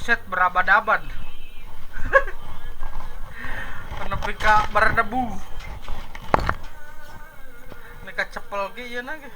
Buset berabad-abad. Nepi ka berdebu. Ini kacepel ge ieu na ge.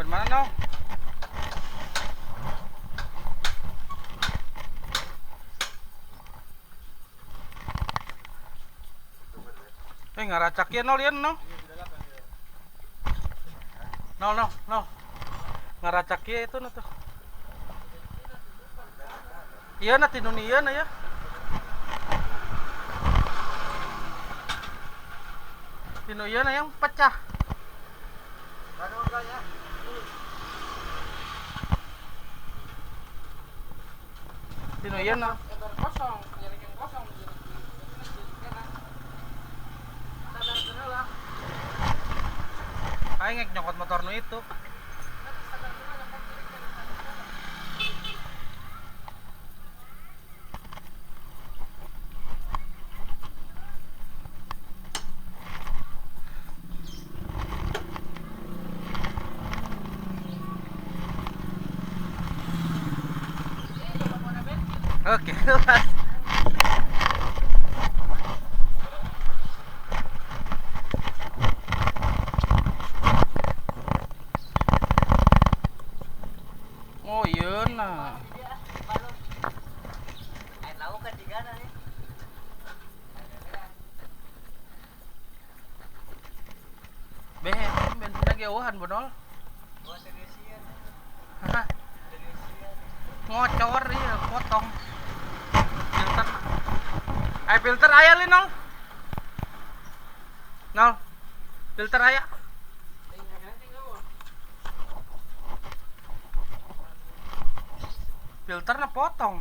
Mana no? Ngaracak ya nol ya no. Nol nol nol. Ngaracak ya itu no tuh. Iya na tinunian na ya. Tinuyan na yang pecah. Tinuyan na. Kosong, jerigen kosong, aing ngek nyokot motor nu itu. Oke. Oh iya nah. Beh, bensinnya jauhan bonol. Hah? Ngocor iya, potong. Filter. Filter aya li nol. Nol. Filter aya. Filternya potong.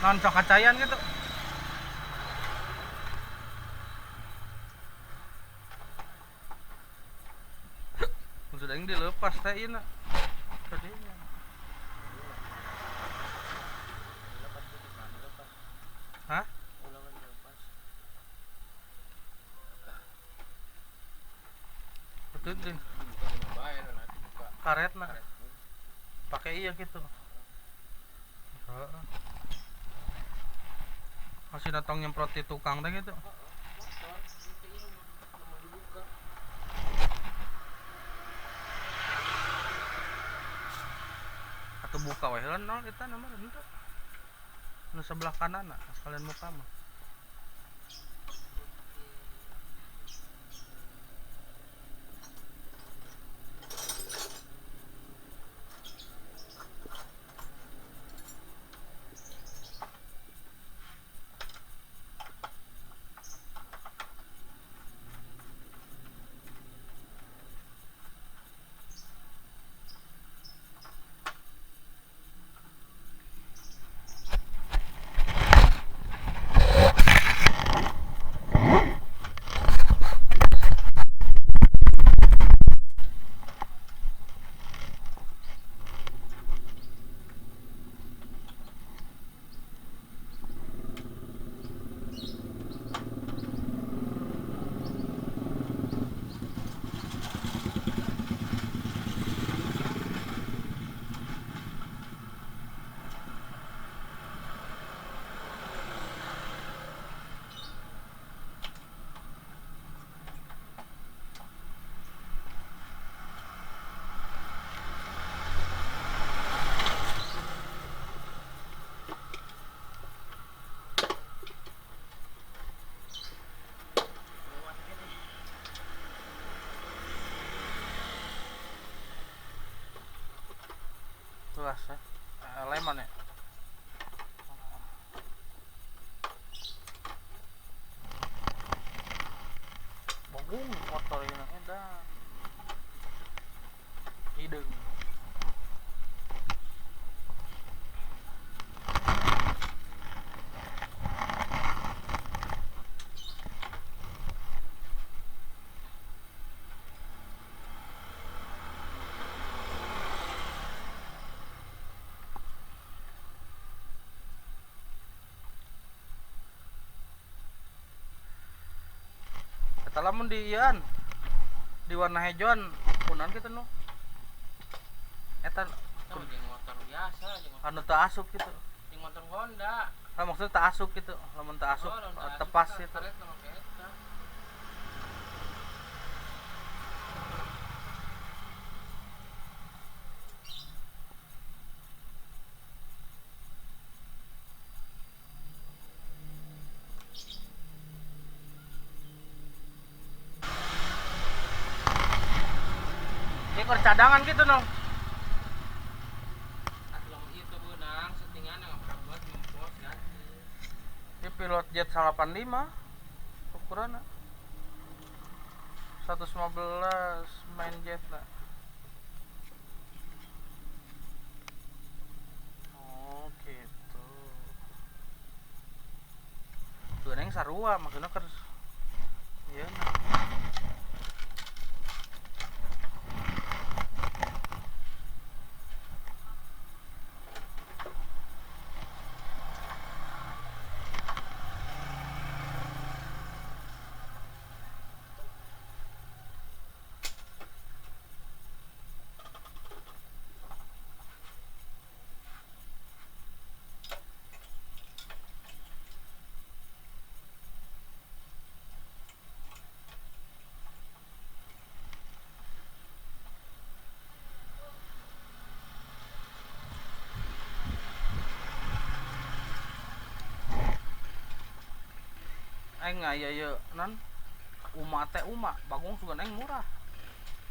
Non sok kacayan gitu. Maksud aing dilepas teh ieu na. Tadinya. Hah? Betul deh. Karet nah. Pakai iya gitu. Heeh. Masih datang nyemprot di tukang teh gitu. Atau buka wae heula nol eta nama henteu. Nu sebelah kanan nah, sekalian muka mah. Luas ya, lemon ya. Bagus motor ini edan. Hideung. Lamun di ian di warna hejoan kunaon kitu nu eta jeung motor biasa jeung anu teu asup kitu jeung motor Honda. Ah maksudnya teu asup kitu, lamun teu asup tepas kitu. Ini cadangan gitu nong. Itu benang settingan yang buat mempos ganti. Ini pilot jet 85 ukurannya 115 main jet lah. Oh gitu. Tuh neng sarua maksudnya kerus. Iya. Aing aya ieu non uma teh uma bagong sugan aing murah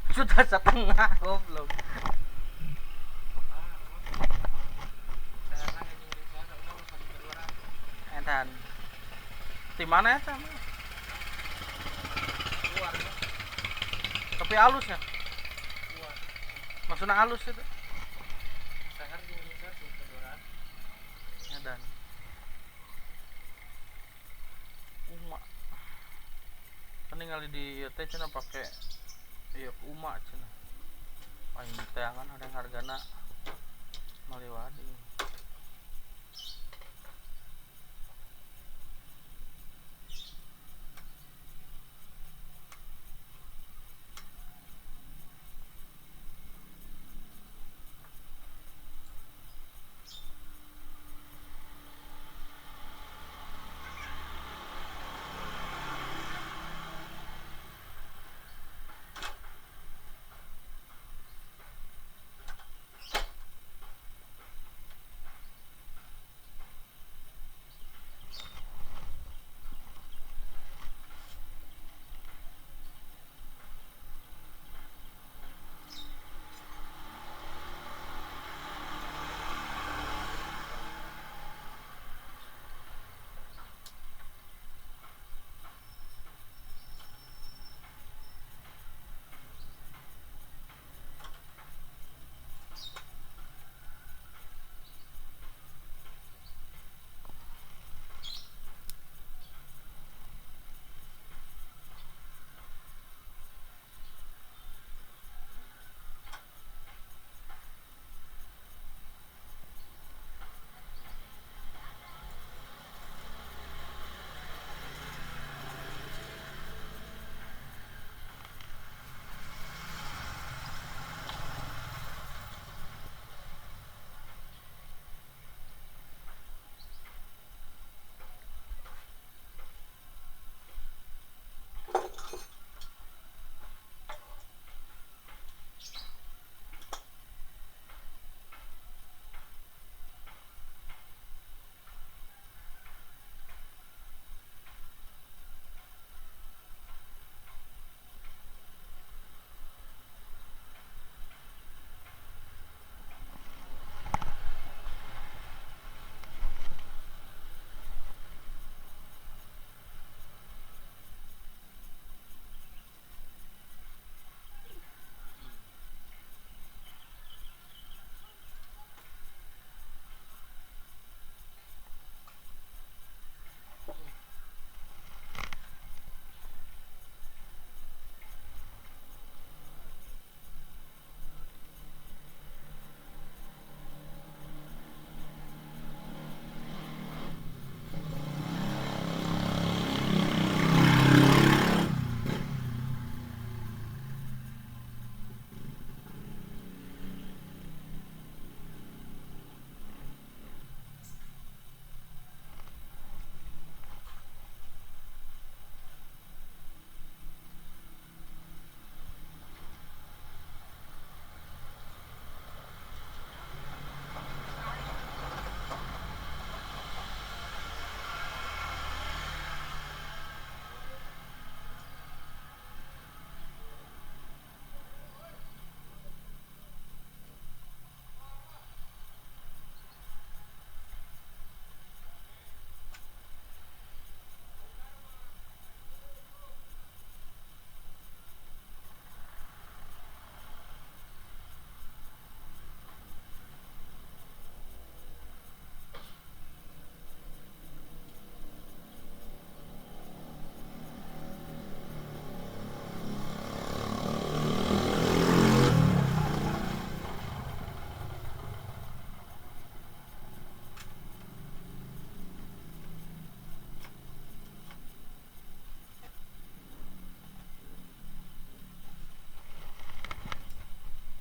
1,5 juta goblok. Edan di mana eta mah? Tapi halus ya? Maksudnya halus itu? Edan. Kan ningali di ieu teh cenah pake ieu uma cenah. Aing diteangan ada hargana maliwading.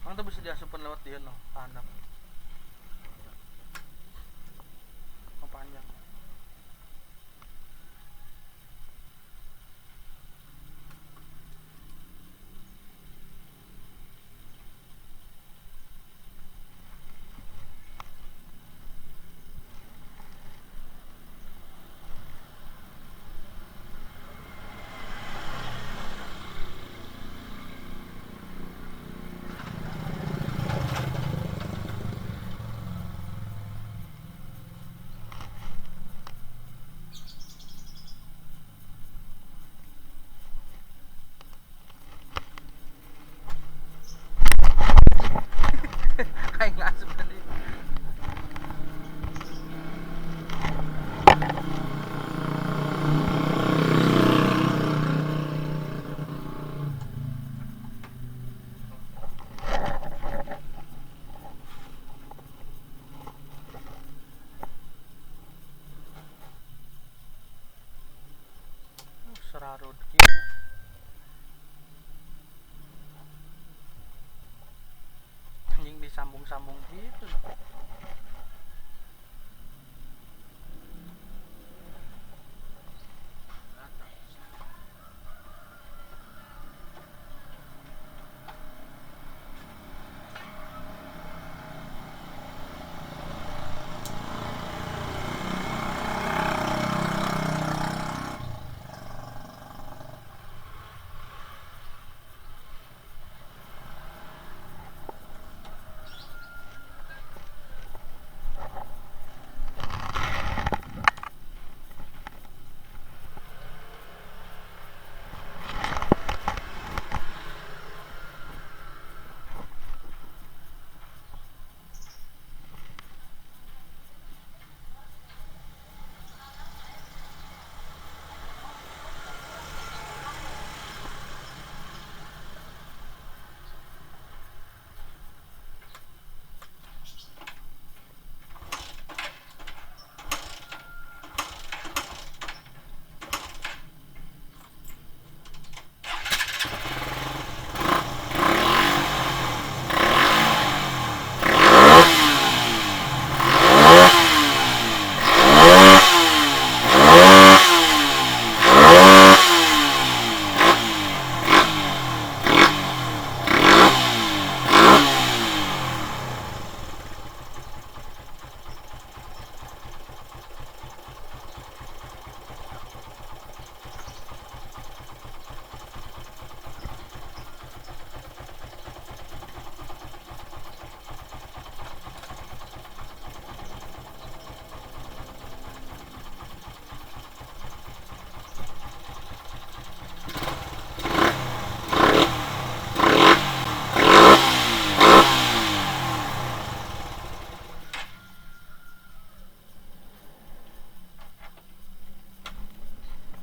Ang bisa diasupan lewat dia no, handap. Oh, panjang. Kayak nggak asup tadi. Garut kieu nya. Anjing disambung-sambung gitu loh.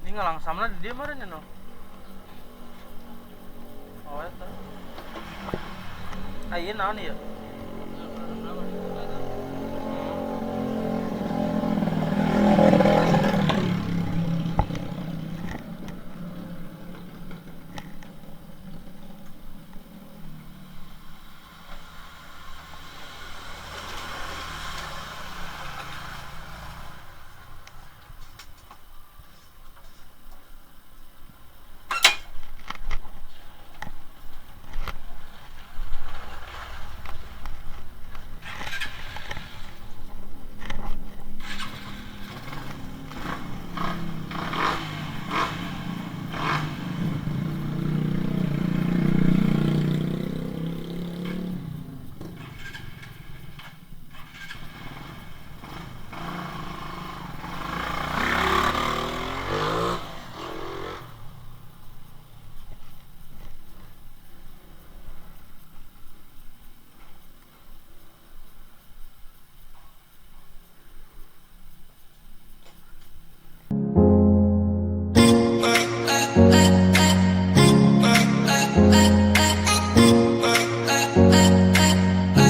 Ini ngalangsamna di dieu meureun nya no. Oh eta. Ah ieu naon ieu?